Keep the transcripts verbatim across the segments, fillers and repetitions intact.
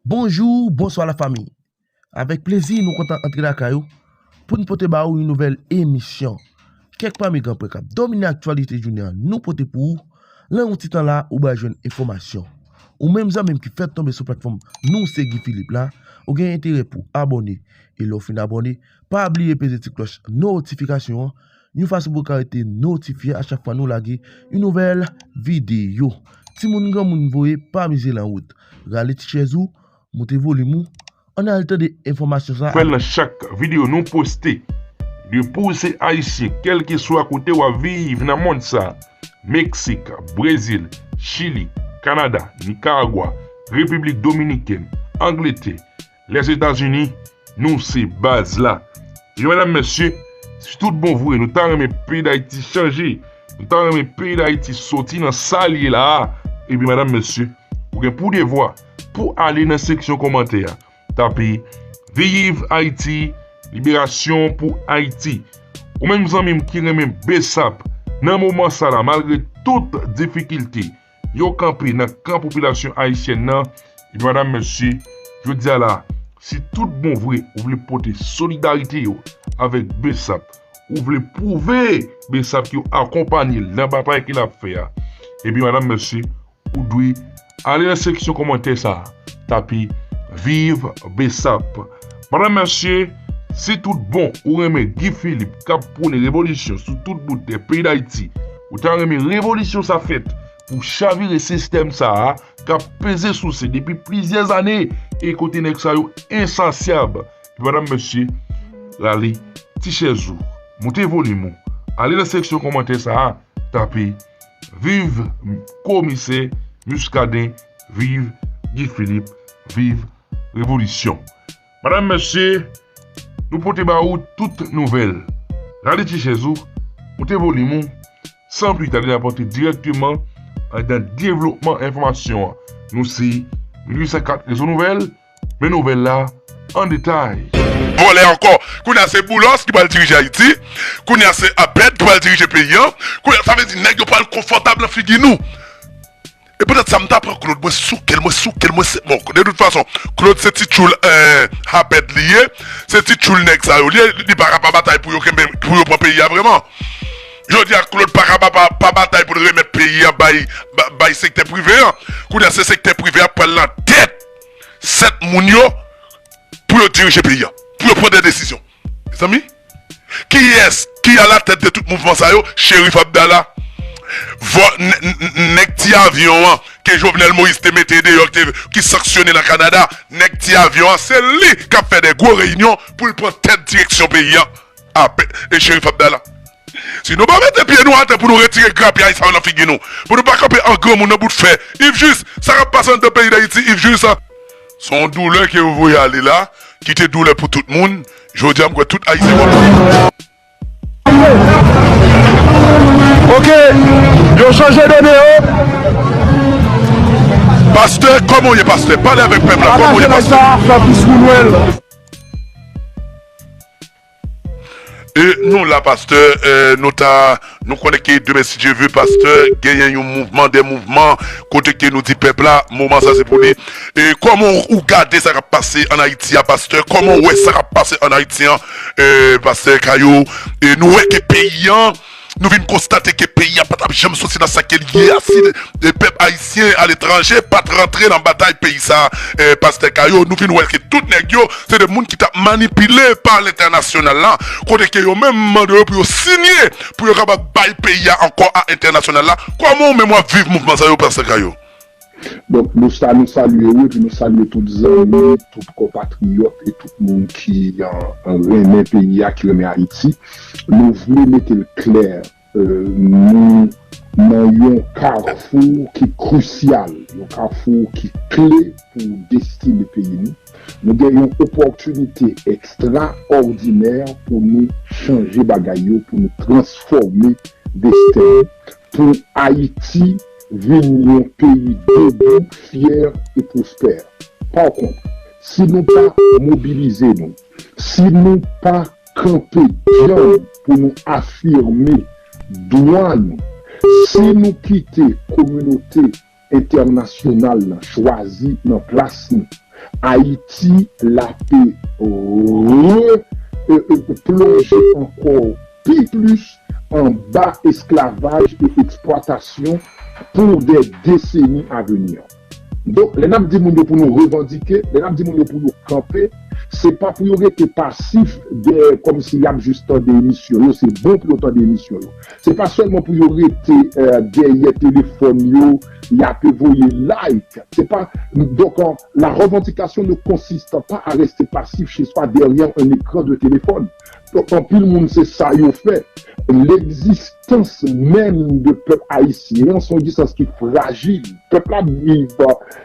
Bonjou, bonswa lafanmi. Avèk plezi nou kontan antre lakay ou pou n pote ba ou yon nouvèl emisyon. Kèk pami gran pwen k ap domine aktyalite jounen an nou pote pou ou. Nan yon ti tan la ou pral jwenn enfòmasyon. Ou menm zanmi m ki fèk tonbe sou platfòm Nou Se Guy Philippe la, ou gen enterè pou abòne. E lè w fin abòne, pa bliye peze ti klòch notifikasyon an yon fason pou w ka rete notifye a chak fwa nou lage yon nouvèl videyo. Timoun granmoun voye pa mize nan wout. Rale ti chèz ou, moute volim ou, ann al tande enfòmasyon sa a. Fè l nan chak videyo nou poste. Depi w se Ayisyen, kèlkeswa kote w ap viv nan mond sa, Meksik, Brezil, Chili, Kanada, Nikaragwa, Repiblik Dominikèn, Angletè, Lèzetazini, nou se baz la. Ebyen, medam, mesye, si tout bon vre nou ta renmen peyi Dayiti chanje, nou ta renmen peyi Dayiti soti nan sa l ye la a, ebyen, medam, mesye, ou gen pou devwa pou ale nan seksyon kòmantè a. Tape Viv Ayiti, Liberasyon pou Ayiti. Ou menm zanmi m ki renmen BSAP, nan moman sa la, malgre tout difikilte, yo kanpe nan kan popilasyon ayisyèn nan, ebyen, medam, mesye, jodi a la, si tout bon vre ou vle pote solidarite yo avèk BSAP, ou vle pwouve BSAP ke w akonpanye l nan batay ke l ap fè a, ebyen, medam, mesye, ou dwe ale nan seksyon kòmantè sa a, tape Viv BSAP. Medam, mesye, si tout bon ou renmen Guy Philippe k ap pwone revolisyon sou tout bout tè peyi Dayiti, ou ta renmen revolisyon sa fèt pou chavire sistèm sa a k ap peze souse depi plizyè zane e kote nèg sa yo ensasyab. Medam, mesye, rale ti chèz ou, moute volim ou, ale nan seksyon kòmantè sa a, tape Viv Komisè Muscadin, viv Guy Philippe, viv revolisyon. Medam, mesye, nou pote ba ou tout nouvèl. Rale ti chèz ou, moute volim ou, san pli tade n ap antre dirèkteman anndan devlopman enfòmasyon an. Nou se mil uit san kat Rezo Nouvèl, men nouvèl la an detay. Vòlè ankò. Kounye a se Boulos ki pral dirije Ayiti. Kounye a se Abed ki pral dirije peyi an. Kounye a, sa vle di nèg yo pral konfòtab nan figi nou. E poutèt sa, m ta pran Claude, mwen souke l, mwen souke l, mwen se, bon, de tout fason, Claude se ti tchoul, eh, Abed li ye, se ti tchoul nèg sa yo li ye, li pa ka pa batay pou yo kenbe, pou yo pran peyi a vrèman. Jodi a, Claude pa ka pa, pa, pa batay pou l remèt peyi a bay, ba-, bay sektè prive an. Kounye a, se sektè prive a pral nan tèt sèt moun yo pou yo dirije peyi a, pou yo pran de desizyon. Mezanmi, kiyès ki alatèt de tout mouvman sa yo? Cherif Abdallah. Vò-, n-, n-, n-, nèg ti avyon an ke Jovenel Moïse te mete deyò, ki te, ki sanksyone nan Kanada, nèg ti avyon an, se li k ap fè de gwo reyinyon pou l pran tèt direksyon peyi a. Apè, e Cherif Abdallah. Si nou pa mete pye nou atè pou nou retire grapyay sa yo nan figi nou, pou nou pa kanpe an granmoun nan bout fè, Yves Juste, sa k ap pase anndan peyi Dayiti, Yves Juste, se yon doulè ke yo voye ale la, ki te doulè pou tout moun. Jodi a, m kwè tout Ayisyen konprann. Ok, yo chanje done yo. Pastè, kòman w ye, pastè? Pale avèk pèp la, kòman w ye, pastè? Sa, fè plis moun wè l. E nou la, pastè, eh, nou ta, nou konnen ke demen, si Dye ve, pastè, genyen yon mouvman, de mouvman, kote ke nou di pèp la, moman sa se pou li. E kòman ou, ou gade sa k ap pase ann Ayiti a, pastè? Kòman w wè sa k ap pase ann Ayiti an, eh, pastè Caillou? E nou wè ke peyi an, nou vin konstate ke peyi a pa t ap janm soti nan sa ke l ye a si, eh, pèp ayisyen aletranje pa t rantre nan batay peyi sa, eh, pastè Caillou. Nou vin wè ke tout nèg yo, se de moun ki t ap manipile pa lentènasyonal la, kote ke yo menm mande yo pou yo sinye, pou yo kapab bay peyi a ankò a entènasyonal la. Kòman ou menm w ap viv mouvman sa yo, pastè Caillou? Donk, nou sa, nou salye ou, epi nou salye tout zanmi, tout konpatriyòt e tout moun ki, an, an renmen peyi a, ki renmen Ayiti. Nou vle mete l klè, eh, nou nan yon kafou ki krisyal, yon kafou ki kle pou destine peyi nou. Nou gen yon opòtinite ekstraòdinè pou nou chanje bagay yo, pou nou transfòme desten nou, pou Ayiti vin yon peyi debou, fyè e pwospè. Pakont, si nou pa mobilize nou, si nou pa kanpe djanm pou nou afime dwa nou, si nou kite kominote entènasyonal la chwazi nan plas nou, Ayiti la te re e, e, plonje ankò pi plis anba esklavaj e eksplwatasyon pou dè deseni a vini. Donk, lè n ap di moun yo pou nou revandike, lè n ap di moun yo pou yo kanpe, se pa pou yo rete pasif dèyè, kòmsi y ap jis tande emisyon yo, se bon pou yo tande emisyon yo. Se pa sèlman pou yo rete eh, dèyè telefòn yo, y ap voye like. Se pa, donk, eh, la revendication ne consiste pas à rester passif chez soi derrière un écran de téléphone. Donk, anpil moun, se sa yo fè. L'existence même de pèp ayisyen an, se yon egzistans ki frajil. Pèp la ap viv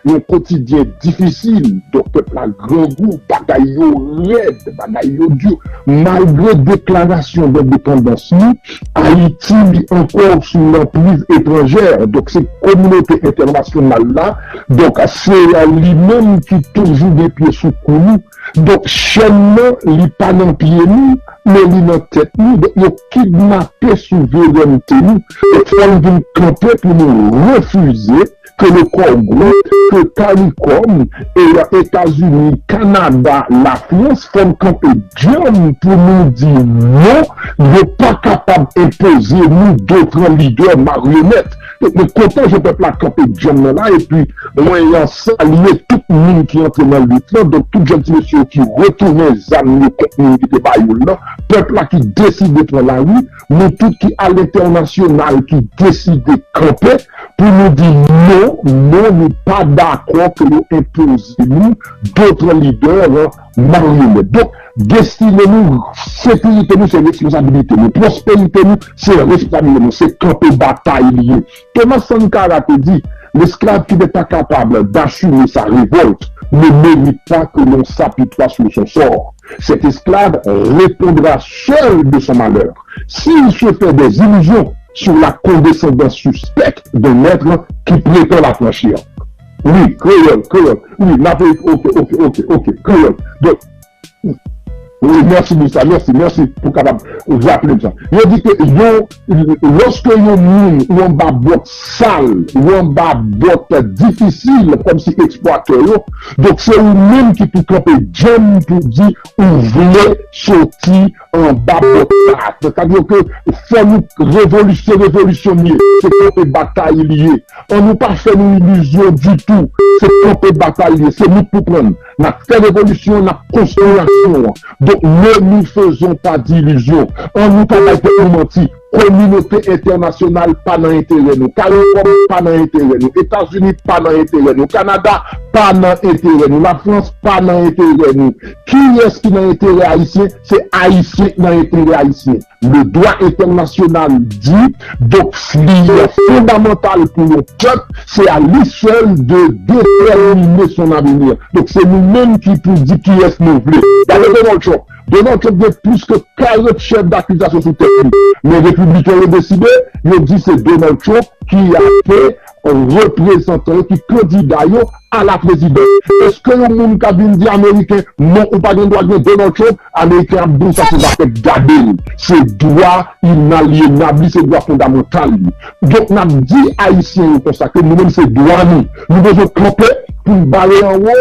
yon kotidyen difisil. Donk, pèp la grangou, bagay yo rèd, bagay yo di. Malgre deklarasyon dendepandans nou, Ayiti, li ankò sou lanpriz etranjè. Donk, se kominote entènasyonal la. Donk, se li menm ki toujou gen pye sou kou nou. Donk, chèn nan, li pa nan pye nou, men li nan tèt nou. Donk, yo kidnape souverènte nou. Donk, fò n vin kanpe pou nou refize ke le core group, ke CARICOM, e Etazini, Kanada, Lafrans, fò n kanpe djanm pou nou di non, yo pa kapab enpoze nou dotran lidè maryonèt. Donk, mwen kontan jan pèp la kanpe djanm nan la, epi mwen salye tout moun ki antre nan lit lan, donk tout jèn ti mesye yo ki retounen zam yo kont moun ki te ba yo l lan, pèp la ki deside pran lari, nou tout ki alentènasyonal ki deside kanpe, pou nou di non, non, nou pa dakò ke yo enpoze nou dotran lidè maryonèt. Donk, destine nou, sekirite nou, se responsabilite nou. Pwosperite nou, se responsabilite nou. Se kanpe batay li ye. Thomas Sankara te di, l'esclave qui n'est pas capable d'assumer sa révolte ne mérite pas que l'on s'apitoie sur son sort. Cet esclave répondra seul de son malheur. S'il se fait des illusions sur la condescendance suspecte d'un être qui prétend l'affranchir. Wi, kreyòl, kreyòl. Wi, n ap, ok, ok, ok, ok, kreyòl. Donk, wi, mèsi, Mista, mèsi, mèsi pou kapab raple m sa. Yo di ke yon, lòske yon moun ou anba bòt sal, ou anba bòt difisil, kòmsi eksplwatè yo, donk se ou menm ki pou kanpe djanm pou di ou vle soti anba bòt sa. Sètadi ke fò nou revolisyon, revolisyon n ye. Se kanpe batay li ye. An nou pa fè nou ilizyon ditou. Se kanpe batay li ye. Se nou k pou pran l. N ap fè revolisyon, n ap konstwi nasyon an. Donk, ne nous faisons pas d'illusions. An nou pa bay tèt nou manti. Kominote entènasyonal pa nan enterè nou. CARICOM pa nan enterè nou. Etazini pa nan enterè nou. Kanada pa nan enterè nou. Lafrans pa nan enterè nou. Kiyès ki nan enterè ayisyen? Se Ayisyen ki nan enterè ayisyen. Le droit international dit, donk, li fondamantal pou yon pèp, se a li sèl de déterminer son avenir. Donk, se nou menm ki pou di kiyès nou vle. Gade Donald Trump. Donald Trump gen plis ke karant chèf dakizasyon sou tèt li. Men repibliken yo deside, yo di se Donald Trump ki ap reprezantan yo, ki kandida yo a la prezidans. Èske yon moun ka vin di Ameriken, non, ou pa gen dwa gen Donald Trump? Ameriken ap di w sa, se pa fèt gade l. Se dwa inalyenab li, se dwa fondamantal li. Donk, n ap di Ayisyen yo konsa ke nou menm se dwa nou. Nou bezwen kanpe pou n bare anwo,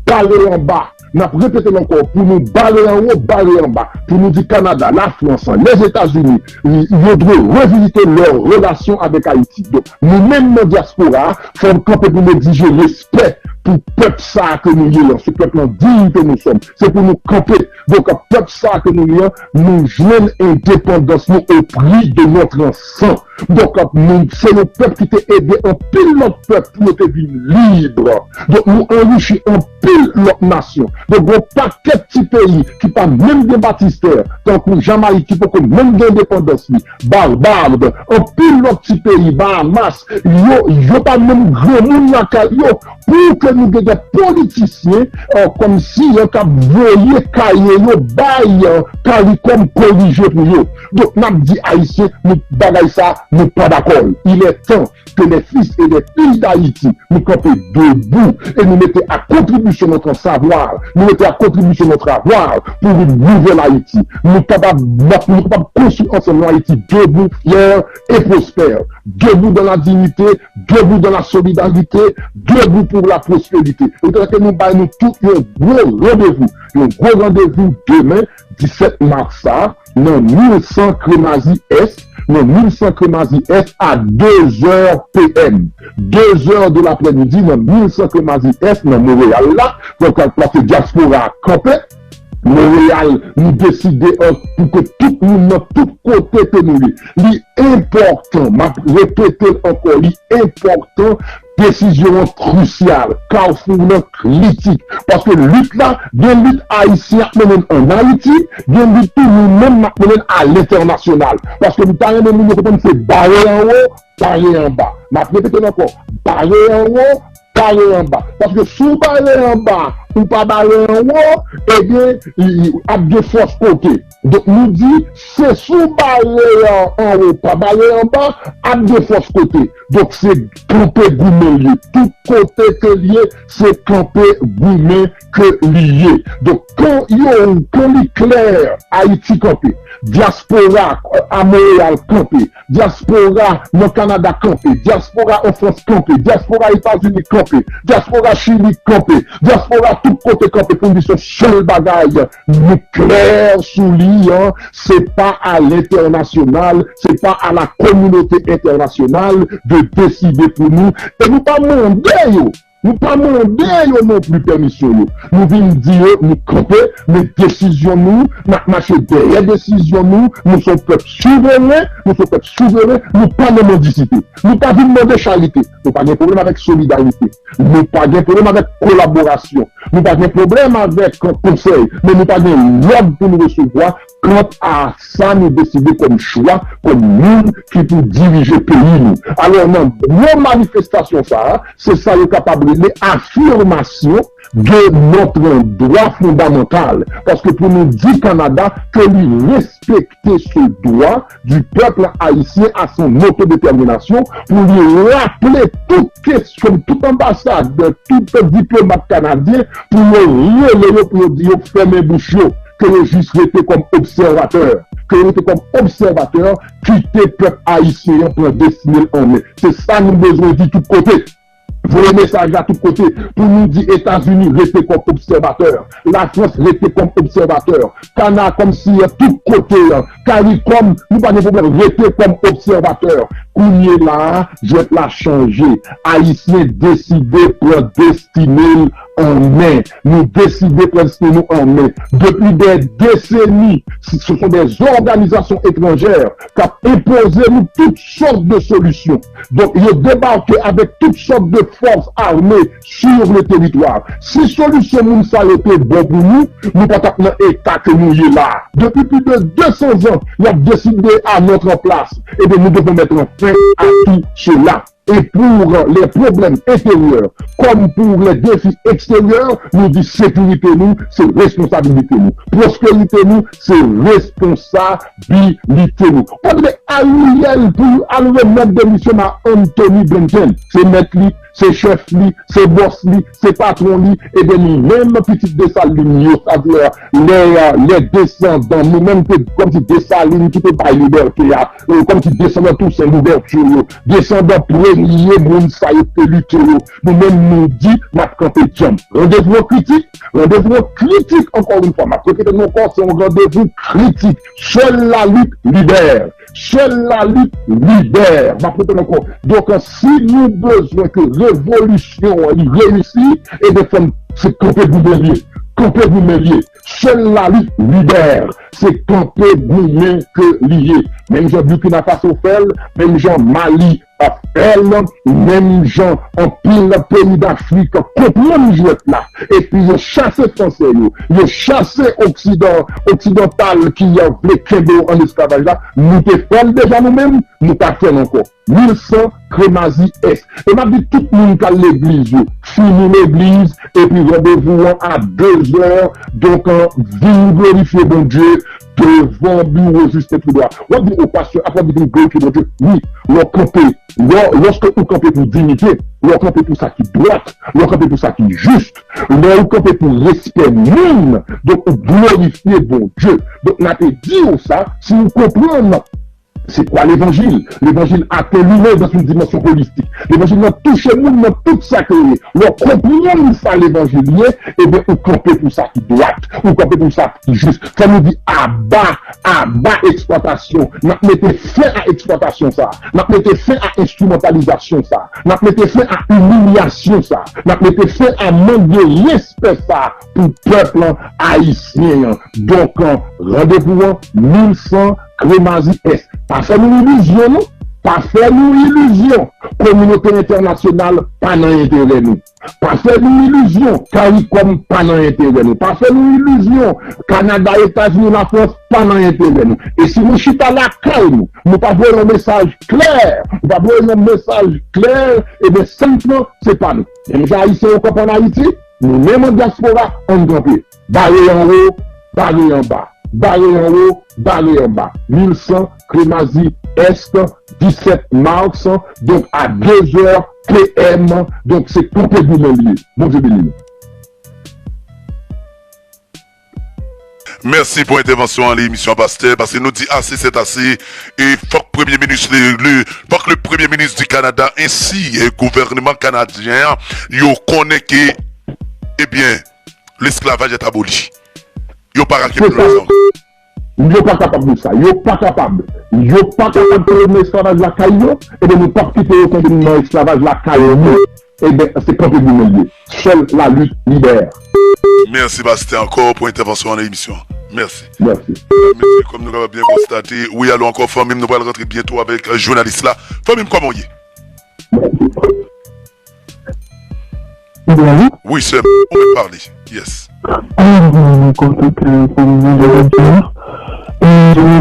bare anba. N ap repete l ankò, pou nou bare anwo, bare anba, pou nou di Kanada, Lafrans, Lèzetazini, yo dwe revizite lè relasyon avèk Ayiti. Donk, nou menm nan dyaspora a, fò n kanpe pou n egzije respè pou pèp sa a ke nou ye an, ce peuple indigne que nous sommes. Se pou nou kanpe. Donk, pèp sa a ke nou ye an, nou jwenn endepandans nou au prix de notre sang. Donk, nou, se yon pèp ki te ede anpil lòt pèp pou yo te vin lib. Donk, nou anrichi anpil lòt nasyon. Donk, yon pakèt ti peyi ki pa menm gen batistè, tankou Jamayik ki poko menm gen endepandans li, Barbad, anpil lòt ti peyi, Bahamas, yo, yo pa menm granmoun lakay yo, pou ke nou gen de politisyen, eh, kòmsi yo k ap voye kaye yo bay, eh, CARICOM korije pou yo. Donk, n ap di Ayisyen, nou, bagay sa, nou pa dakò. Il est temps que les fils et les filles d'Haïti, nou kanpe debou e nou mete à contribution notre savoir, nou mete à contribution notre avoir pour une nouvelle Haïti. Nou kapab, nou kapab konstwi ansanm yon Ayiti debou, fyè e pwospè. Debout dans la dignité, debout dans la solidarité, debout pour la prospérité. E ke nou bay nou tout yon gwo randevou, yon gwo randevou demen, disèt mas sa, nan mil san Kremazi Est, nan mil san Kremazi Est a de zè P M. De zè de laprèmidi nan mil san Kremazi Est nan Monreyal la, donk, paske dyaspora a kanpe, Monreyal, nou deside, euh, pou ke tout moun nan tout kote ke nou ye. Li enpòtan, m ap repete l ankò, li enpòtan, desizyon an krisyal, kafou nan kritik. Paske lit la, gen lit ayisyen ap mennen ann Ayiti, gen lit tou nou menm n ap mennen alentènasyonal. Paske m ta renmen moun yo konprann se bare anwo, bare anba. M ap repete l ankò, bare anwo, bare anba. Paske si w bare anba, ou pa bare anwo, ebyen, ap gen fòs kote. Donk, nou di, se si w bare anwo, pa bare anba, ap gen fòs kote. Donk, se kanpe goumen l ye. Tout kote ke l ye, se kanpe goumen ke li ye. Donk, kan yo, kan li klè, Ayiti kanpe, dyaspora a Monreyal kanpe, dyaspora nan Kanada kanpe, dyaspora an Frans kanpe, dyaspora Etazini kanpe, dyaspora Chili kanpe, dyaspora tout kote kanpe pou n di se yon sèl bagay, nou klè sou li, se pa à l'international, se pa à la communauté internationale de décider pour nous. E nou pa mande yo, nou pa mande yo non pli pèmisyon yo. Nou vin di yo, nou kanpe, men desizyon nou, n ap mache dèyè desizyon nou, nou se yon pèp souveren, nou se yon pèp souveren, nou pa nan mandisite. Nou pa vin mande charite, nou pa gen pwoblèm avèk solidarite, nou pa gen pwoblèm avèk kolaborasyon, nou pa gen pwoblèm avèk konsèy, men nou pa gen lòd pou nou resevwa kanta sa nou deside kòm chwa, kòm moun ki pou dirije peyi nou. Alò, nan gwo manifestasyon sa a, se sa yo kapab rele afirmasyon de notre droit fondamental. Paske pou nou di Kanada ke li respekte ce droit du peuple haïtien à son autodétermination, pou li raple tout kesyon, tout anbasad, tout diplomat kanadyen, pou yo rele yo, pou yo di yo fèmen bouch yo, ke yo jis rete kòm obsèvatè, ke yo rete kòm obsèvatè, kite pèp ayisyen an pran destine l an men. Se sa nou bezwen di tout kote. Voye mesaj la tout kote pou nou di Etazini rete kòm obsèvatè, Lafrans rete kòm obsèvatè, Kana kòm si tout kote, Karikòm, nou pa gen pwoblèm, rete kòm obsèvatè. Kounye la a, jwèt la chanje. Ayisyen deside pran destine l an men. Nou deside pran destine nou an men. Depuis des décennies, ce sont des organisations étrangères k ap enpoze nou tout sòt de solisyon. Donk, yo debake avèk tout sòt de fòs ame sur le territoire. Si solisyon moun sa yo te bon pou nou, nou pa t ap nan eta ke nou ye la. Depuis plus de deux cents ans, y ap décider à notre place. Ebyen, nous devons mettre fin à tout cela. Et pour les problèmes intérieurs, comme pour les défis extérieurs, nou di sekirite nou, se responsabilite nou. Pwospèrite nou, se responsabilite nou. Ou pa tande Ariel pou al remèt demisyon a Antony Blinken. Se mèt li, se chèf li, se bòs li, se patwon li, ebyen nou menm pitit Desalin yo, sa vle lè, lè desandan, nou menm te kòmsi Desalin ki te bay libète a, kòmsi desandan Tousen Louvèti yo, desandan premye moun sa yo te lite yo, nou menm nou di n ap kanpe djanm. Randevou an kritik, randevou an kritik ankò yon fwa, m ap repete nou ankò, se yon randevou kritik. Seule la lutte libère. Seule la lutte libère. M ap repete ankò. Donk, si nou bezwen ke revolisyon an li reyisi, ebyen fò n se kanpe goumen l ye. Kanpe goumen l ye. Seule la lutte libère. Se kanpe goumen ke li ye. Menm jan Burkina Faso fè l, menm jan Mali ap fè l, menm jan anpil peyi Dafrik konprann jwèt la. Epi yo chase Fransè yo, yo chase Oksidan, Oksidantal ki vle kenbe yo an esklavaj la. Nou te fè l deja nou menm, nou ka fè l ankò. Mil san Kremazi Est. E m ap di tout moun k al legliz yo, fini legliz, epi randevou an a de zè, donk, vin glorifye Bondye, devan biwo Justin Trudeau a. W ap di, o pastè, apre w ap di pou m glorifye Bondye. Wi, lè w kanpe, lè, lòske ou kanpe pou diyite, lè w kanpe pou sa ki dwat, lè w kanpe pou sa ki jis, lè w kanpe pou respè moun, donk ou glorifye Bondye. Donk, n a te di w sa, si w konprann, se kwa levanjil? Levanjil a te limen dans une dimension holistique. Levanjil nan touche moun nan tout sa ke l ye. Lè w konprann sa levanjil ye, ebyen, ou kanpe pou sa ki dwat, ou kanpe pou sa ki jis. Fò nou di aba, aba eksplwatasyon. N ap mete fen a eksplwatasyon sa. N ap mete fen a enstrimantalizasyon sa. N ap mete fen a imilyasyon sa. N ap mete fen a mank de respè sa pou pèp ayisyen an. Donk, randevou an, mil san, Kremazi Est. Pa fè nou ilizyon, non. Pa fè nou ilizyon. Kominote entènasyonal pa nan enterè nou. Pa fè nou ilizyon. Karikòm pa nan enterè nou. Pa fè nou ilizyon. Kanada, Etazini, Lafrans pa nan enterè nou. E si nou chita lakay nou, nou pa voye yon mesaj klè, nou pa voye yon mesaj klè, ebyen, senp lan, se pa nou. Menm jan Ayisyen yo kanpe ann Ayiti, nou menm an dyaspora, ann kanpe. Bare anwo, bare anba. Bare anwo, bare anba. Mil san, Kremazi Est, disèt mas, donk a de zè P M, donk se kanpe goumen li ye. Bondye beni nou. Mèsi pou entèvansyon an nan emisyon an, pastè, paske nou di ase sèt ase, e fòk premye minis, le, le, fòk le premye minis di Kanada ensi e gouvènman kanadyen an, yo konnen ke, ebyen, lesklavaj est aboli. Yo pa ka kenbe nou la ankò. Yo pa kapab de sa. Yo pa kapab. Yo pa kapab kenbe nou esklavaj lakay yo, ebyen nou p ap kite yo kenbe nou nan esklavaj lakay nou. Ebyen, se kanpe goumen li ye. Seule la lutte libère. Mèsi pastè ankò pou entèvansyon an nan emisyon an. Mèsi. Mèsi. Mesye, kòm nou kapab byen konstate, wi, alo ankò fanmi m, nou pral rantre byento avèk jounalis la. Fanmi m, kòman w ye? Ibrahim, Wi, sè m, ou mèt pale. Yes. Alò, mwen kontan ke pou mwen jodi a. E,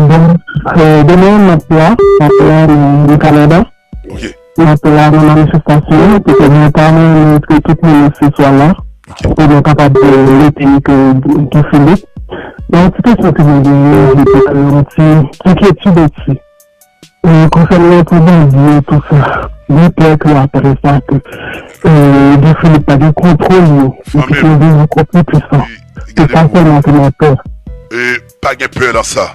bon, e, demen, m ap la, m ap la nan Kanada. Ok. M ap la nan manifestasyon an, paske mwen ta renmen ke tout moun se swa la, pou nou kapab, e, mete ke Guy Philippe. Nan ti kesyon ke mwen genyen, se te yon ti enkyetid eti. E, konsènan pou bandi yo, tou sa, mwen pè ke apre sa, ke, e, Guy Philippe pa gen kontwòl yo, epi ke yo vin ankò pi pwisan. Se sa sèlman ke mwen pè. E, pa gen pè nan sa.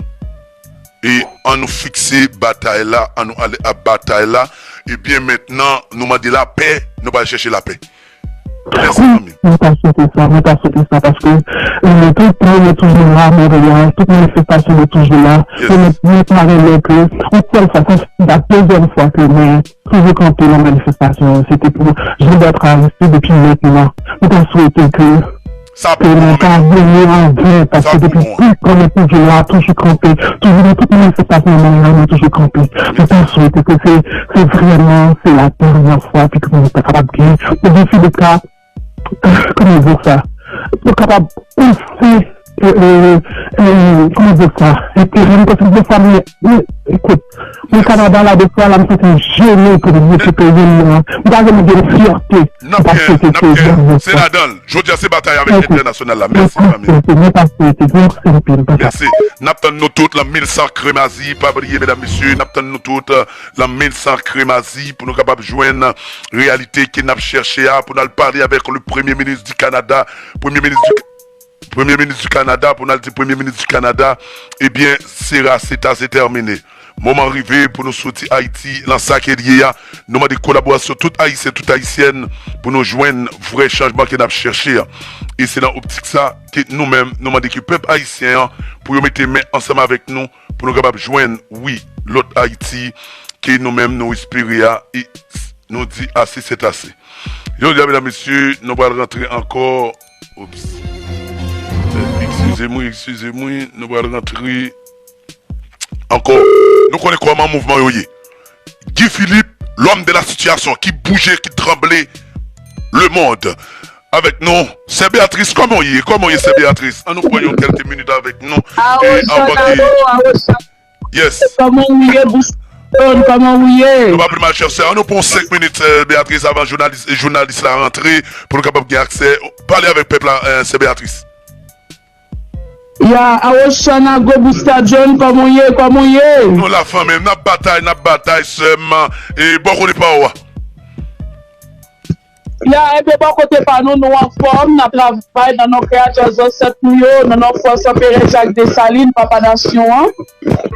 E, ann nou fikse batay la, ann nou ale ap batay la. Ebyen, mentnan, nou mande lapè, nou pral chèche lapè. Mèsi, fanmi. Mwen ta swete sa, mwen ta swete sa, paske, e, tout moun yo toujou la, Monreyal, tout manifestasyon yo toujou la. Mwen, mwen ta renmen ke, yon sèl fwa, sa se la dezyèm fwa ke mwen toujou kanpe nan manifestasyon yo, se te pou Jean Bertrand Aristide, epi mentnan, mwen ta swete ke, ke nou pa vini anven, paske depi tout tan nou toujou la, toujou kanpe, toujou nan tout manifestasyon Monreyal, nou toujou kanpe. Mwen ta swete ke se, se vrèman, se la dènyè fwa, epi ke nou ta kapab gen, pou Guy Philippe ka, kòman di sa, pou kapab osi, e, e, e, kòman di sa, enterè nou, paske de fwa, mwen, mwen, ekout, mwen Kanada la, de fwa la, m santi m jene pou m okipe peyi m nan. M pa janm gen fyète, m pa swete ke, se ladan l. Jodi a, se batay avèk entènasyonal la. Mèsi, fanmi. Mwen pa swete, mèsi anpil, papa. Mèsi. N ap tann nou tout, lan mil san Kremazi, pa bliye, medam, mesye, n ap tann nou tout, lan mil san Kremazi, pou nou kapab jwenn reyalite ke n ap chèche a, pou n al pale avèk le premye minis di Kanada, premye minis di, premye minis di Kanada, pou n al di premye minis di Kanada, ebyen, sera, se ta, se tèmine. Moman rive pou nou soti Ayiti lan sa ke l ye a. Nou mande kolaborasyon tout Ayisyen, tout Ayisyèn pou nou jwenn vrè chanjman ke n ap chèche a. E se nan optik sa ke nou menm, nou mande ke pèp ayisyen an pou yo mete men ansanm avèk nou, pou nou kapab jwenn, wi, lòt Ayiti ke nou menm nou espere a, e nou di ase sèt ase. Jodi a, medam, mesye, nou pral rantre ankò. Ops. Eskize mwen, eskize mwen, nou pral rantre ankò. Nou konnen kòman mouvman yo ye. Guy Philippe, l'homme de la situation, ki bouje, ki tranble le monde. Avèk nou, sè Beatrice, kòman w ye? Kòman w ye, sè Beatrice? Ann nou pran yon kèlke minit avèk nou. E anvan ke... Yes. Kòman ou ye, Boston? Kòman ou ye? Nou pa pli mal, chè sè. Ann nou pran senk minit, sè Beatrice, avan jounalis, jounalis la rantre, pou nou kapab gen aksè. Pale avèk pèp la, sè Beatrice. Ya, Awochanago, Busta John, kòman w ye, kòman w ye? Nou la fanmi, n ap batay, n ap batay, sè m, e bò kote pa w a. Ya, ebyen bò kote pa nou, nou anfòm, n ap travay nan non kreyatè zansèt nou yo, nan non fòs Anperè Jak Desalin, papa nasyon an,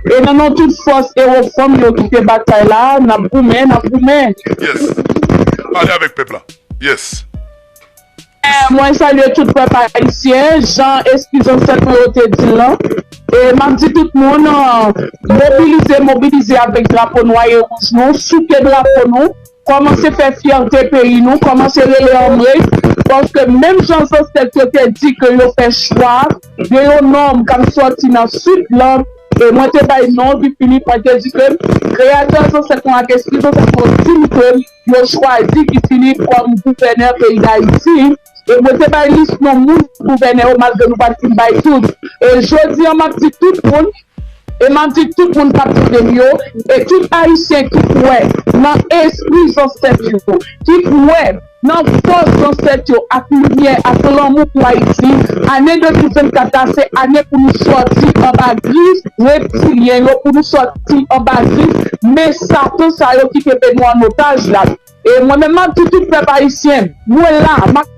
e nan non tout fòs ewo fanm yo ki te batay la, n ap goumen, n ap goumen. Yes. Pale avèk pèp la. Yes. Mwen salye tout pèp ayisyen, jan espri zansèt mwen yo te di l lan. E m ap di tout moun, mobilize, mobilize avèk drapo nwa e wouj nou, souke drapo nou, kòmanse fè fyète peyi nou, kòmanse rele anmwe, paske menm jan zansèt yo te di ke yo fè chwa de yon nonm k ap sòti nan sid lan, e mwen te bay non Guy Philippe, mwen te di ke kreyatè zansèt mwen ak espri zansèt mwen di m ke yo chwazi Guy Philippe kòm gouvènè peyi Dayiti. E mwen te bay lis non moun gouvènè yo, malgre nou pa t fin bay tout. E jodi a, m ap di tout moun, e m ap di tout moun k ap tande m yo, e tout Ayisyen ki kwè nan espri zansèt yo, ki kwè nan fòs zansèt yo ak limyè ak lanmou pou Ayiti, ane de mil vennkat la se ane pou nou sòti anba grif reptilyen yo, pou nou sòti anba grif men Satan sa yo ki kenbe nou an otaj la. E mwen menm, m ap di tout pèp ayisyen, mwen la, m ap,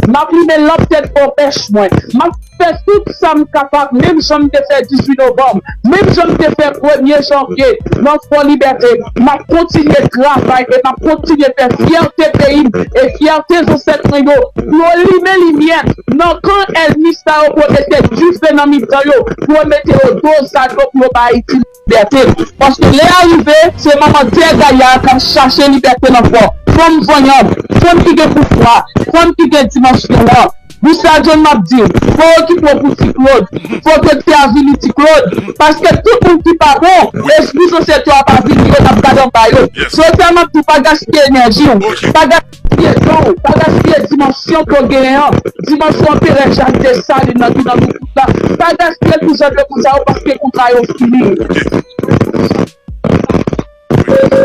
m ap limen lanp tèt o pèch mwen. M ap fè tout sa m kapab, menm jan m te fè dizuit novanm, menm jan m te fè premye janvye, nan Fò Libète. M ap kontinye travay e m ap kontinye fè fyète peyi m e fyète zansèt mwen yo, pou yo limen limyè nan kan ènmi sa yo, pou yo mete dife nan mitan yo, pou yo mete yo do zam yo, pou yo ba Ayiti libète. Paske lè a rive, se manman tè gaya k ap chache libète nan fò. Fanm vanyan, fanm ki gen pouvwa, fanm ki gen dimansyon an. Busta John, m ap di w, fò w okipe w pou Ti Claude, fò w te avili Ti Claude, paske tout moun ki pa bon, espri zansèt yo ap avili yo, n ap gade anba yo. Jodi a, m ap di w, pa gaspiye enèji w, pa gaspiye tan w, pa gaspiye dimansyon ke w genyen an, dimansyon Anperè Jak Desalin nan ki nan nou tout la, pa gaspiye l pou jan de moun sa yo, paske kontra yo fini.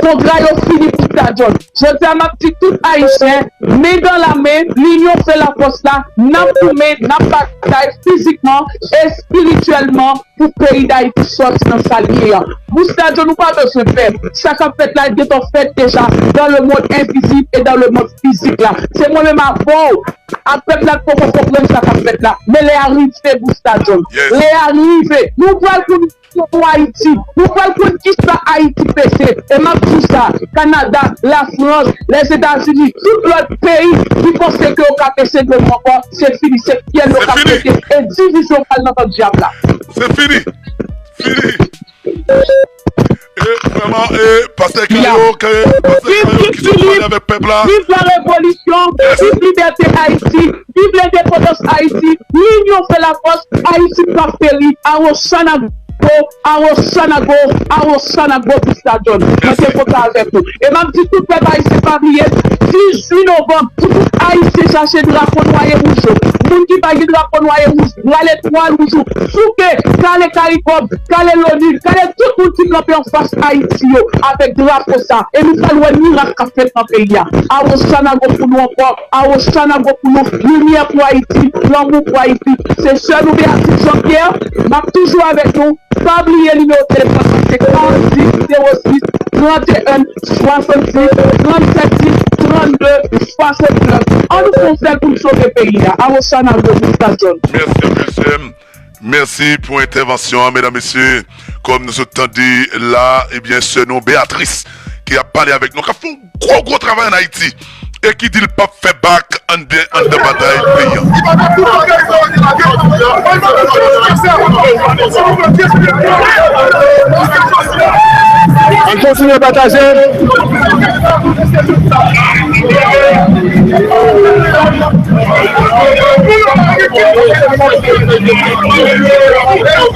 Kontra yo fini pou Busta John. Jodi a, m ap di tout Ayisyen, men dan la men, linyon fè lafòs la, n ap goumen, n ap batay fizikman, espirityèlman, pou peyi Dayiti sòti nan sa l ye a. Busta John, nou pa bezwen pè. Sa k ap fèt la gentan fèt deja dans le monde invisible et dans le monde physique la. Se mwen menm avè w ak pèp la k poko konprann sa k ap fèt la. Men lè a rive, Busta John. Lè a rive. Nou pral konn pou Ayiti. Nou pral konn kisa Ayiti peze. E m ap di w sa, Kanada, Lafrans, Lèzetazini, tout lòt peyi ki panse ke yo ka peze dlo nou ankò, se fini, se fyèl yo k ap pete. E divizyon pral nan vant dyab la. Se fini. Fini. E vrèman, e pastè Kayo, Kayo, pastè Kayo ki sot pale avèk pèp la. Viv la revolisyon, viv libète Ayiti, viv lendepandans Ayiti, linyon fè lafòs, Ayiti p ap peri, Awochanago, Awochanago, Awochanago, Busta John. Mwen te kontan avèk ou. E m ap di tout pèp ayisyen pa bliye, dizuit novanm, pou tout Ayisyen chache drapo nwa e wouj yo. Moun ki pa gen drapo nwa e wouj, rale twal wouj ou, souke, kale Karikòm, kale Loni, kale tout moun ki kanpe anfas Ayiti yo avèk drapo sa. E nou pral wè mirak k ap fèt nan peyi a. Awochanago pou nou ankò, Awochanago pou nou, limyè pou Ayiti, lanmou pou Ayiti. Se sè nou Beatrice Jean Pierre, m ap toujou avèk nou. Pa bliye nimewo telefòn mwen, se karannsis zewo sis tranteyen swasannsis trannsèt dis trannde swasannèf. Ann nou fè yon sèl pou n sove peyi a. Awochanago, Busta John. Mèsi anpil, sè m. Mèsi pou entèvansyon an, medam, mesye. Kòm nou sot tande la, ebyen, sè nou Beatrice ki ap pale avèk nou, k ap fè yon gwo, gwo travay ann Ayiti e ki di l p ap fè bak anndan, anndan batay peyi an. Ann kontinye pataje.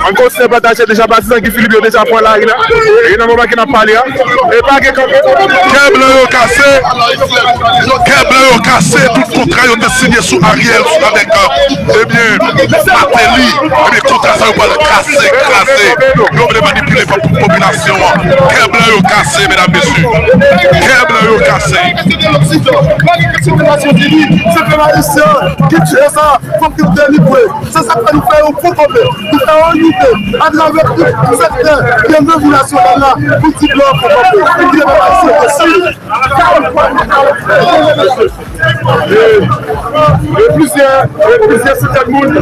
Ann kontinye pataje, deja patizan Guy Philippe yo deja pran lari la. E nan moman ke n ap pale a, e pa gen kanpe. Kè blan yo kase. Kè blan yo kase. Tout kontra yo te sinye sou Ariel, sou avèk, ebyen, Martelly. Ebyen, kontra sa yo pral kase, kraze. Yo vle manipile pòp popilasyon an. Kè blan yo kase, medam, mesye. Kè blan yo kase. delibere. Se sa k fè nou fè yon fon kanpe. Nou fè yon inite atravè tout sektè de levi nasyonal la pou di blan fon kanpe. Pou di pèp ayisyen ke si E plizyè, e plizyè santèn moun.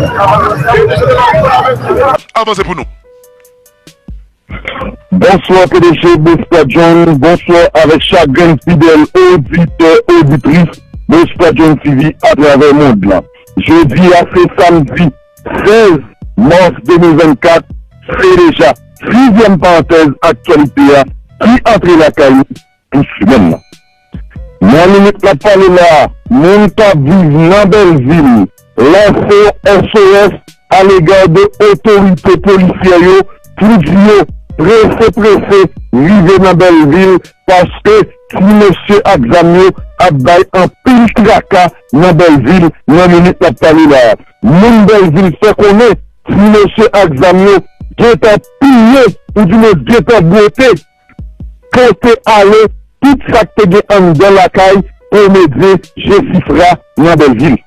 Avanse pou nou. Bonswa P D G, bonswa John, bonswa avèk chak grenn fidèl oditè, oditris Bonswa John T V atravè mond lan. Jodi a se samdi sèz mas de mil vennkat, se deja sizyèm parantèz aktyalite a ki antre lakay nou pou semèn nan. Nan minit n ap pale la a, moun k ap viv nan Bèlvil lanse yon S O S alega de otorite polisyè yo pou di yo prese prese rive nan Bèlvil paske ti mesye ak zam yo ap bay anpil traka nan Bèlvil nan minit n ap pale la a. Moun Bèlvil fè konnen ti mesye ak zam yo gentan piye oudimwen gentan bwote pote ale tout sa k te gen anndan lakay komedyen Jesifra nan Bèlvil.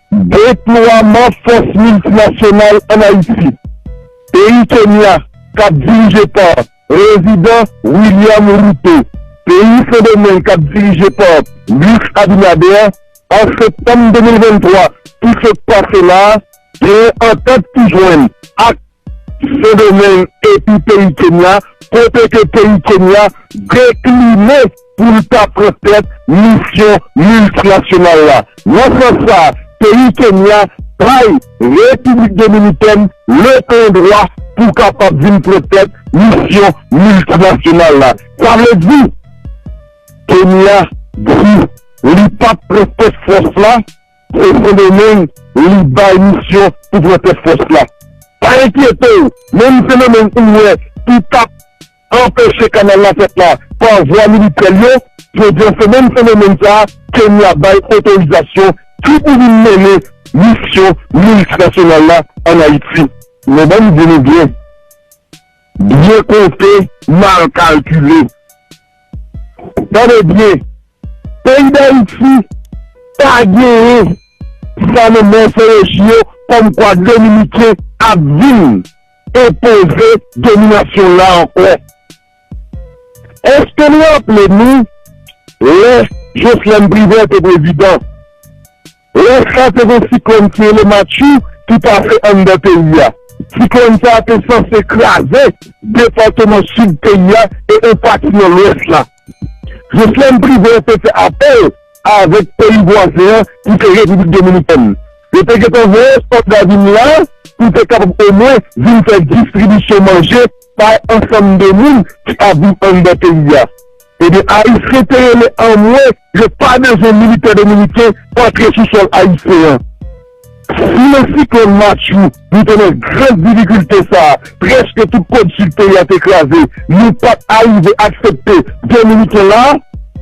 Deplwaman fòs miltinasyonal ann Ayiti. Peyi Kenya, k ap dirije pa Prezidan William Ruto, peyi Sendomeng k ap dirije pa Luc Abinader, an septanm de mil venntwa ki sot pase la a, gen yon antant ki jwenn ak Sendomeng epi peyi Kenya, kote ke peyi Kenya dekline pou l ta pran tèt misyon miltinasyonal la. Nan sans sa a, peyi Kenya bay Repiblik Dominikèn le plen dwa pou kapab vin pran tèt misyon miltinasyonal la. Sa vle di, Kenya di li p ap pran tèt fòs la, se Sendomeng li bay misyon pou pran tèt fòs la. Pa enkyete w, menm Sendomeng ou wè ki t ap anpeche kanal la fèt la pa vwa militè l yo, jodi a se menm Sendomeng sa a Kenya bay otorizasyon ki pou vin mennen misyon miltinasyonal la ann Ayiti. Men ban m di nou byen, byen konte, mal kalkile. Tande byen, peyi Dayiti pa genyen sa nan mòfoloji yo kòmkwa Dominiken ap vin enpoze dominasyon l la ankò. Èske nou raple nou lè Joslèn Privè te prezidan? Lè sa a te gen siklòn ki rele Matthew ki pase anndan peyi a. Siklòn sa a te sanse kraze depatman sid peyi a e yon pati nan lwès la. Joslèn Privè te fè apèl avèk peyi vwazen an ki se Repiblik Dominikèn. Yo te gentan voye sòlda vin la pou te kapab omwen vin fè distribisyon manje bay ansanm de moun ki ap viv anndan peyi a. Ebyen, Ayisyen te rele anmwe yo pa bezwen militè dominiken antre sou sòl ayisyen an. Si nan siklòn Matthew nou te nan gran difikilte sa a, prèske tout kòd sid peyi a te kraze, nou pa t arive aksepte Dominiken la,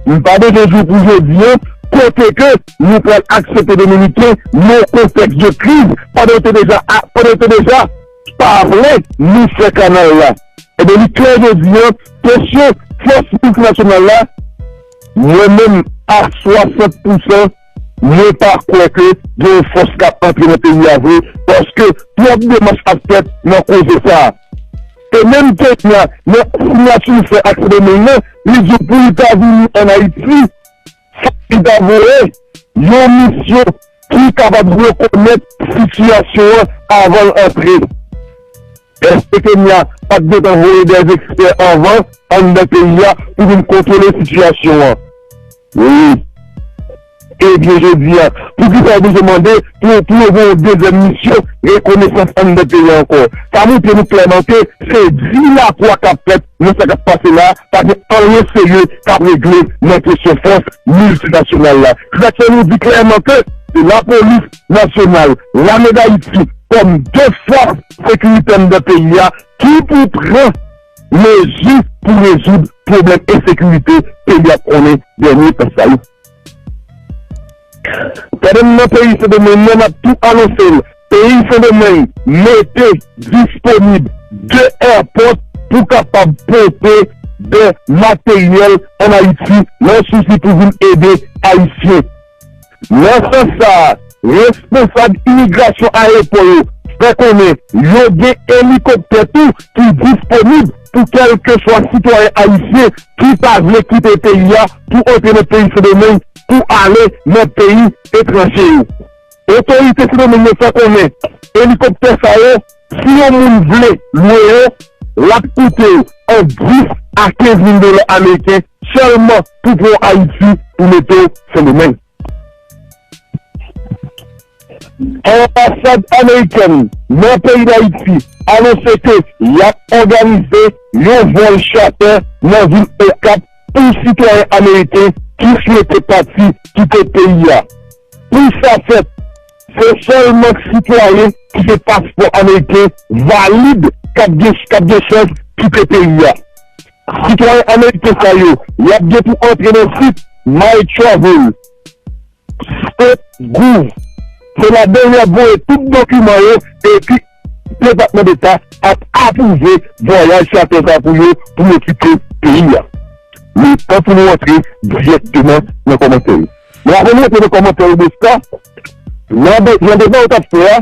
m pa bezwen di w pou jodi a, kote ke nou pral aksepte Dominiken nan kontèks de kriz, pandan yo te deja, pandan yo te deja pa vle nou fè kanal la. Ebyen, li klè jodi a, kesyon fòs miltinasyonal la, mwen menm, a swasant pousan, mwen pa kwè ke gen yon fòs k ap antre nan peyi a vre, paske twòp demach ap fèt nan koze sa a. E menm Kenya, nan siyati l fè ak Sendomeng nan, li di w pou li ta vini ann Ayiti, fòk li ta voye yon misyon ki kapab rekonèt sitiyasyon an avan l antre. Èske Kenya pa t gentan voye dè ekspè anvan anndan peyi a pou vin kontwole sitiyasyon an? Wi. Ebyen, jodi a, poukisa yo bezwen mande pou, pou yo gen yon dezyèm misyon rekonesans anndan peyi a ankò? Sa montre nou klèman ke se dilapwa k ap fèt nan sa k ap pase la a, pa gen anyen serye k ap regle nan kesyon fòs miltinasyonal la. Se sa k fè nou di klèman ke se lapolis nasyonal, lame Dayiti, kòm de fòs sekirite anndan peyi a, ki pou pran mezi pou rezoud pwoblèm ensekirite peyi a ap konnen dènye tan sa yo. Pandan n nan peyi Sendomeng nan, n ap tou anonse l, peyi Sendomeng mete disponib de èpòt pou kapab pote de materyèl ann Ayiti nan sousi pou vin ede Ayisyen. Nan sans sa a, responsab imigrasyon ayewopò yo fè konnen yo gen elikoptè tou ki disponib pou kèlkeswa sitwayen ayisyen ki ta vle kite peyi a pou antre nan peyi Sendomeng pou ale nan peyi etranje yo. Otorite Sendomeng yo fè konnen elikoptè sa yo, si yon moun vle lwe yo, l ap koute w ant dis a kenz mil dola ameriken sèlman pou pran w Ayiti pou mete w Sendomeng. Anbasad amerikèn nan peyi Dayiti anonse ke y ap òganize yon vòl chatè nan vil Okap pou sitwayen ameriken ki swete pati kite peyi a. Pou sa fèt, se sèlman sitwayen ki gen paspò ameriken valid k ap gen, k ap gen chans kite peyi a. Sitwayen ameriken sa yo, y ap gen pou antre nan sit My Travel. State Gov. Se ladan yo ap voye tout dokiman yo epi Depatman Deta ap apwouve vwayaj chatè sa pou yo, pou yo kite peyi a. Men, tan pou nou antre dirèkteman nan kòmantè yo. Men avan nou antre nan kòmantè yo, Bosca, nan de- nan deba ou t ap fè a,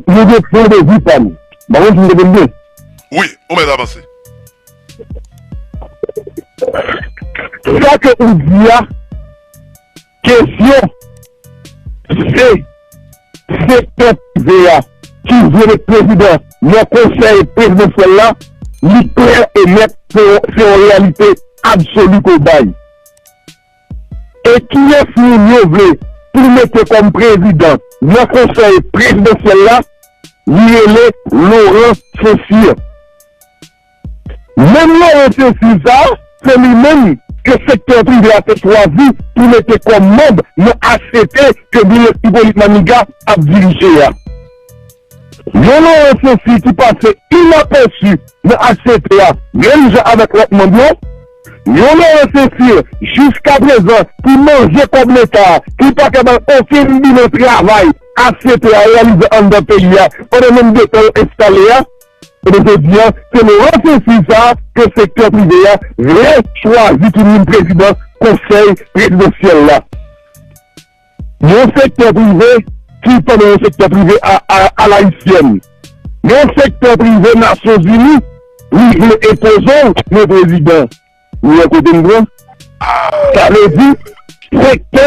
nou gen pwen de vi pa m. M pa konn si m te konn byen. Wi, ou mèt avanse. Sa ke ou di a, kesyon, se sektè prive a ki vle met prezidan nan konsèy prezidansyèl la, li klè e nèt, se yon, se yon reyalite absoli ke w bay. E kiyès moun yo vle pou mete kòm prezidan nan konsèy prezidansyèl la? Li rele Laurent Saint-Cyr. Menm Laurent Saint-Cyr sa, se li menm ke sektè prive a te chwazi pou mete kòm manb nan H C T ke Guy Hyppolite Manigat ap dirije a. Yon Laurent Saint-Cyr ki pase inapèsi nan H C T a, menm jan avèk lòt manm yo. Yon Laurent Saint-Cyr, jiskaprezan, ki manje kòb Leta, ki pa ka bay okenn bilan travay H C T a reyalize anndan peyi a pandan menm de tan yo enstale a. Ebyen, jodi a, se Laurent Saint-Cyr sa a ke sektè prive a vle chwazi ki vin prezidan konsèy prezidansyèl la. Yon sektè prive ki sanble yon sektè prive a, a, alayisyèn. Yon sektè prive Nasyonzini, li vle enpoze w yon prezidan. Ou wè kote m pran? Sa vle di, sektè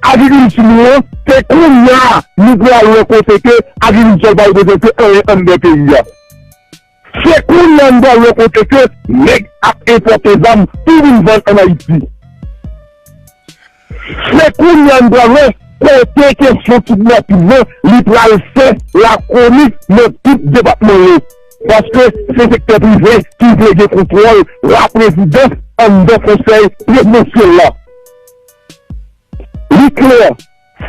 agrikilti nou an, se kounye a nou pral wè kote ke agrikilti a pa reprezante anyen anndan peyi a. Se kounye a n pral wè kote ke nèg ap enpòte zam pou vin vann ann Ayiti. Se kounye a n pral wè kote kesyon kidnapin nan li pral fè lakoni nan tout depatman yo. Paske se sektè prive ki vle gen kontwòl laprezidans anndan konsèy prezidansyèl la. Li klè,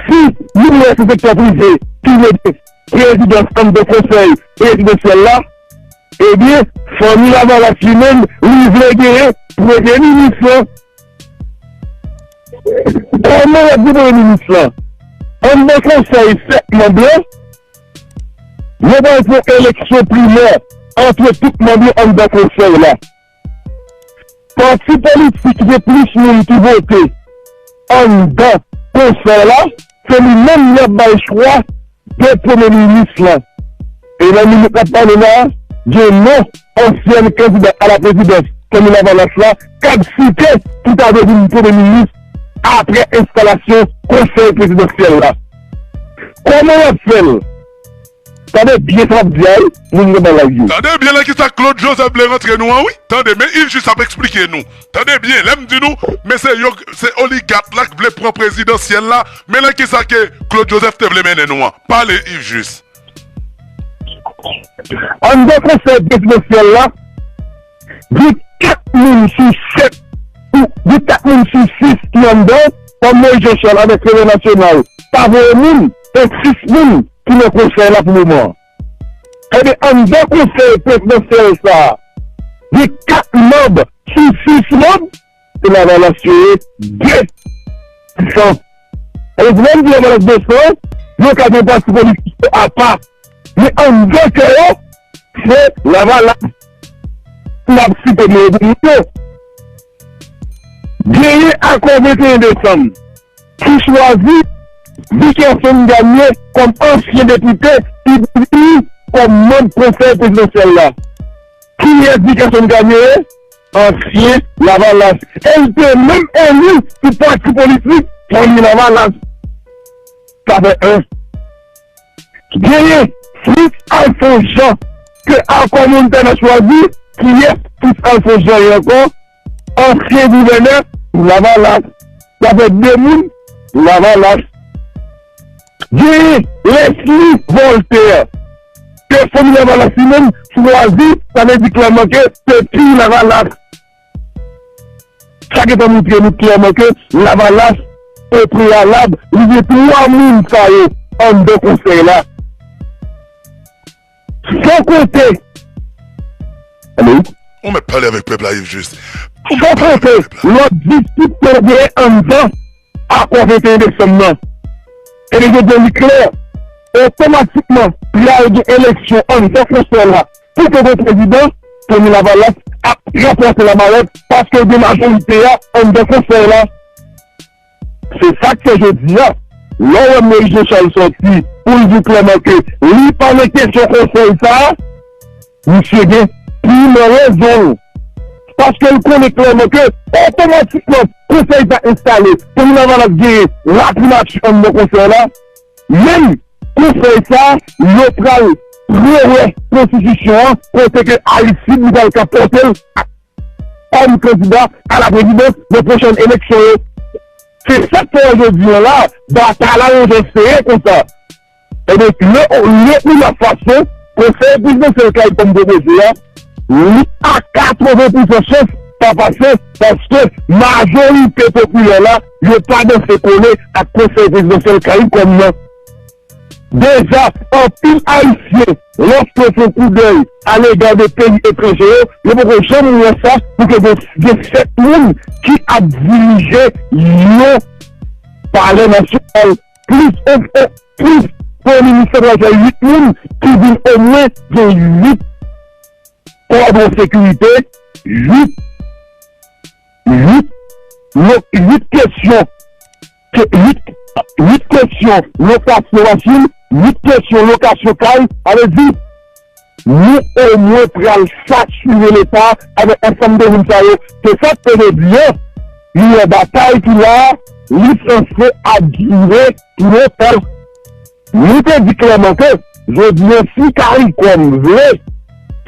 si nou wè se sektè prive ki vle gen prezidans anndan konsèy prezidansyèl la, ebyen, fanmi Lavalas li menm, li vle genyen premye minis lan. Kòman y ap gen premye minis lan? Anndan konsèy sèt manm lan, yo pral fè yon eleksyon primè ant tout manm yo anndan konsèy la. Pati politik ki gen plis moun ki vote anndan konsèy la, se li menm y ap bay chwa de premye minis lan. E nan minit n ap pale la a, gen non ansyèn kandida a la prezidans Fanmi Lavalas la k ap site ki ta dwe vin premye minis apre enstalasyon konsèy prezidansyèl la. Kòman y ap fè l? Tande byen sa m ap di a wi, moun nan nan live yo. Tande byen nan kisa Claude Joseph vle rantre nou an wi. Tande, men Yves Juste ap eksplike nou. Tande byen, lè m di nou, men se yo, se oligat la k vle pran prezidansyèl la, men nan kisa ke Claude Joseph te vle mennen nou an. Pale, Yves Juste. Anndan konsèy prezidansyèl la, gen kat moun sou sèt, ou gen kat moun sou sis ki anndan, kòm Moïse Jean Charles avèk Revè Nasyonal pa voye moun, e sis moun ki nan konsèy la pou moman an. Ebyen, anndan konsèy prezidansyèl sa a, gen kat manm sou sis manm, se Lavalas yo ye, de san. Ebyen, lè m di Lavalas de san, yo ka gen pati politik yo apa. Men anndan kè yo, se Lavalas. M ap site non yo pou moun yo. Genyen akò venteyen desanm ki chwazi Vikerson Gagné kòm ansyen depite, li vini kòm manm Konsèy Prezidansyèl la. Kiyès Vikerson Gagné ye? Ansyen Lavalas. E l te menm eli sou pati politik Fanmi Lavalas. Sa fè en. Genyen Fritz Alphonse Jean, ke Akò Montana chwazi. Kiyès Fritz Alphonse Jean ye ankò? Ansyen gouvènè Lavalas. Sa fè de moun Lavalas. Genyen Leslie Voltaire, ke Fanmi Lavalas li menm chwazi, sa vle di klèman ke se ti Lavalas. Sa gentan montre nou klèman ke Lavalas, o preyalab, li gen twa moun sa yo anndan konsèy la. San konte, alo? Ou mèt pale avèk pèp la, Yves Juste. San konte lòt diskisyon genyen anndan akò venteyen desanm nan. Ebyen, jodi a, li klè, otomatikman, pral gen eleksyon anndan konsèy la. Pou ke gen prezidan, Fanmi Lavalas ap ranpòte lamarèt, paske gen majorite a anndan konsèy la. Se sa k fè jodi a, lè w wè Moïse Jean Charles sòti pou l di klèman ke li pa nan kesyon konsèy sa a, misye gen plimen rezon l. Paske l konnen klèman ke otomatikman konsèy sa enstale, Fanmi Lavalas genyen laprimati anndan konsèy la, menm konsèy sa, yo pral rewè konstitisyon an, kote ke Aristide li pral ka pote l kòm kandida a la prezidans nan pwochèn eleksyon yo. Se sa k fè jodi a la, batay la yon jan sere konsa. Ebyen, le, le ou la fason, konsèy prezidansyèl Kayib kòm pwopoze a, li a katreven pousan chans pa pase, paske majorite popilè la, yo pa danse kole ak konsèy prezidansyèl Kayib kòm nan. Deja, anpil Ayisyen, lòske yo fè yon koudèy alega de peyi etranje yo, yo poko janm wè sa pou ke gen, gen sèt moun ki ap dirije yon palè nasyonal. Plis, o, o, plis, premye minis la pral fè uit moun, ki vin omwen gen uit kòdon sekirite, uit, uit, lo-, uit kesyon, ke, uit, uit kesyon lokasyon machin, uit kesyon lokasyon kay, sa vle di, nou omwen pral satire Leta avèk ansanm de moun sa yo. Se sa k fè jodi a, li yon batay ki la, li sanse ap dire pi lontan. Nou te di klèman ke, jodi a, si CARICOM vle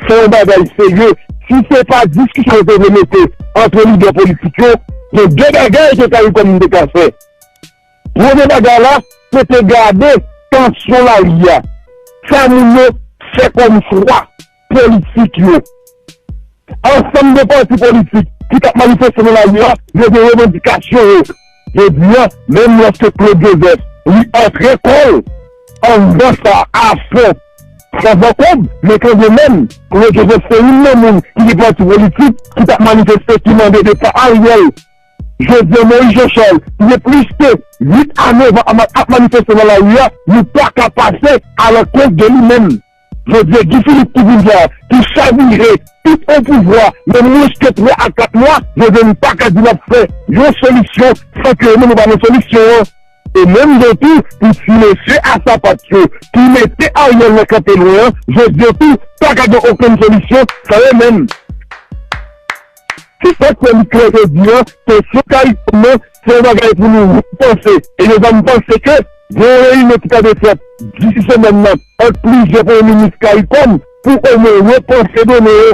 fè yon bagay serye, si se pa diskisyon yo te vle mete ant lidè politik yo, gen de bagay ke CARICOM te ka fè. Premye bagay la, se te gade tansyon lari a. Sa moun yo fè kòm chwa politik yo. Ansanm de pati politik ki t ap manifeste nan lari a, yo gen revandikasyon yo. Jodi a, menm lòske Claude Joseph, li antre kò l anndan sa a fon, san zankonb, men kanmenm, Claude Joseph se youn nan moun ki gen pati politik ki t ap manifeste, ki mande depa Ariel. Jodi a, Moïse Jean Charles, ki gen plis ke uit a nèf an ap, ap manifeste nan lari a, nou pa ka pase alankont de li menm. Jodi a, Guy Philippe ki vin la, ki chavire tout yon pouvwa nan mwens ke twa a kat mwa, jodi a, nou pa ka di n ap fè yon solisyon san ke nou, nou pa nan solisyon an. E menm jan tou, pou ti mesye a sapat yo, ki mete Ariel nan kanpe lwen an, jodi a tou, pa ka gen okenn solisyon san yo menm. Se sa k fè li klè jodi a, kesyon CARICOM nan, se yon bagay pou nou repanse. E deja m panse ke gen yon reyinyon ki ta dwe fèt disi semèn nan ant plizyè premye minis CARICOM pou omwen repanse done yo.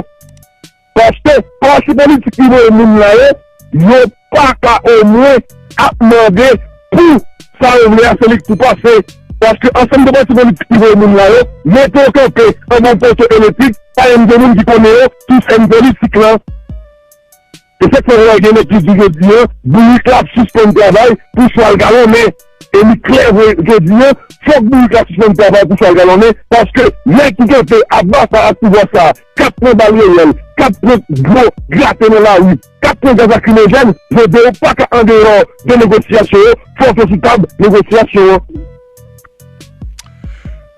Paske pati politik ki voye moun la yo, yo pa ka omwen ap mande pou sa yo vle a, se li k pou pase. Paske ansanm de pati politik ki voye moun la yo, mete yo kanpe anba yon poto elektrik, pa menm gen moun ki konnen yo, sou sèn politik lan. Se sa k fè w wè gen nèg ki di jodi a, bourik la ap sispann travay pou chwal galonnen. E li klè vre, jodi a, fòk bourik la sispann travay pou chwal galonnen, paske nèg ki kanpe aba sa ak pouvwa sa, k ap pran bal reyèl, k ap pran gwo grate nan lari, k ap pran gaz lakrimojèn, jodi a, yo pa ka andeyò de negosyasyon yo, fòk yo sou tab negosyasyon an.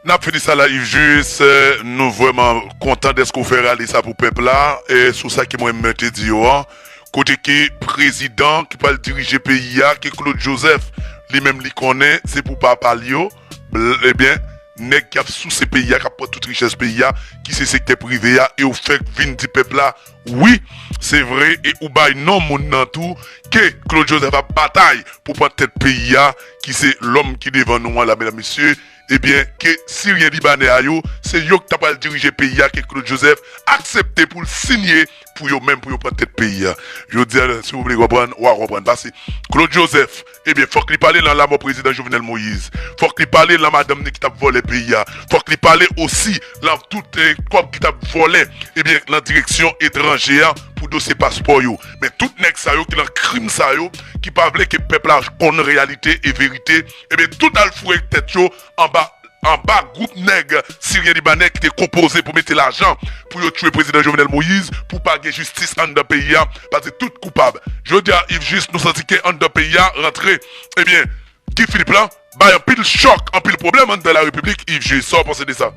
N ap fini sa la, Yves Juste. Nou vrèman kontan dèske w fè rale sa pou pèp la, e sou sa ke mwen menm te di yo an. kote ke prezidan ki pral dirije peyi a, ke Claude Joseph, li menm li konnen, se pou papa l yo, bl- ebyen, nèg k ap souse peyi a, k ap pran tout richès peyi a, ki se sektè prive a, e ou fèk vin di pèp la, wi, se vre, e ou bay non moun nan tou, ke Claude Joseph ap batay pou pran tèt peyi a, ki se lòm ki devan nou an la, medam, mesye, ebyen, ke Siryen Libanè a yo, se yo ki ta pral dirije peyi a, ke Claude Joseph aksepte pou l sinye pou yo menm, pou yo pran tèt peyi a. Jodi a, si w vle konprann, w a konprann. Pase Claude Joseph, ebyen, fòk li pale nan lamò prezidan Jovenel Moïse. Fòk li pale nan madanm ni ki t ap vòlè peyi a. Fòk li pale osi nan tout eh, kòb ki t ap vòlè, ebyen, nan direksyon etranje a pou dosye paspò yo. Men tout nèg sa yo ki nan krim sa yo, ki pa vle ke pèp la konn reyalite e verite, ebyen, tout al foure tèt yo anba anba gwoup nèg siryen libanè ki te konpoze pou mete lajan pou yo tchwe prezidan Jovenel Moïse, pou pa gen jistis anndan peyi a, paske tout koupab. Jodi a, Yves Juste, nou santi ke anndan peyi a rantre, ebyen, Guy Philippe la bay anpil chòk, anpil pwoblèm anndan la repiblik. Yves Juste, sa w panse de sa?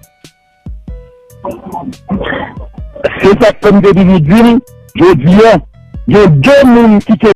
Se sa k fè m te toujou di l, jodi a, gen de moun ki te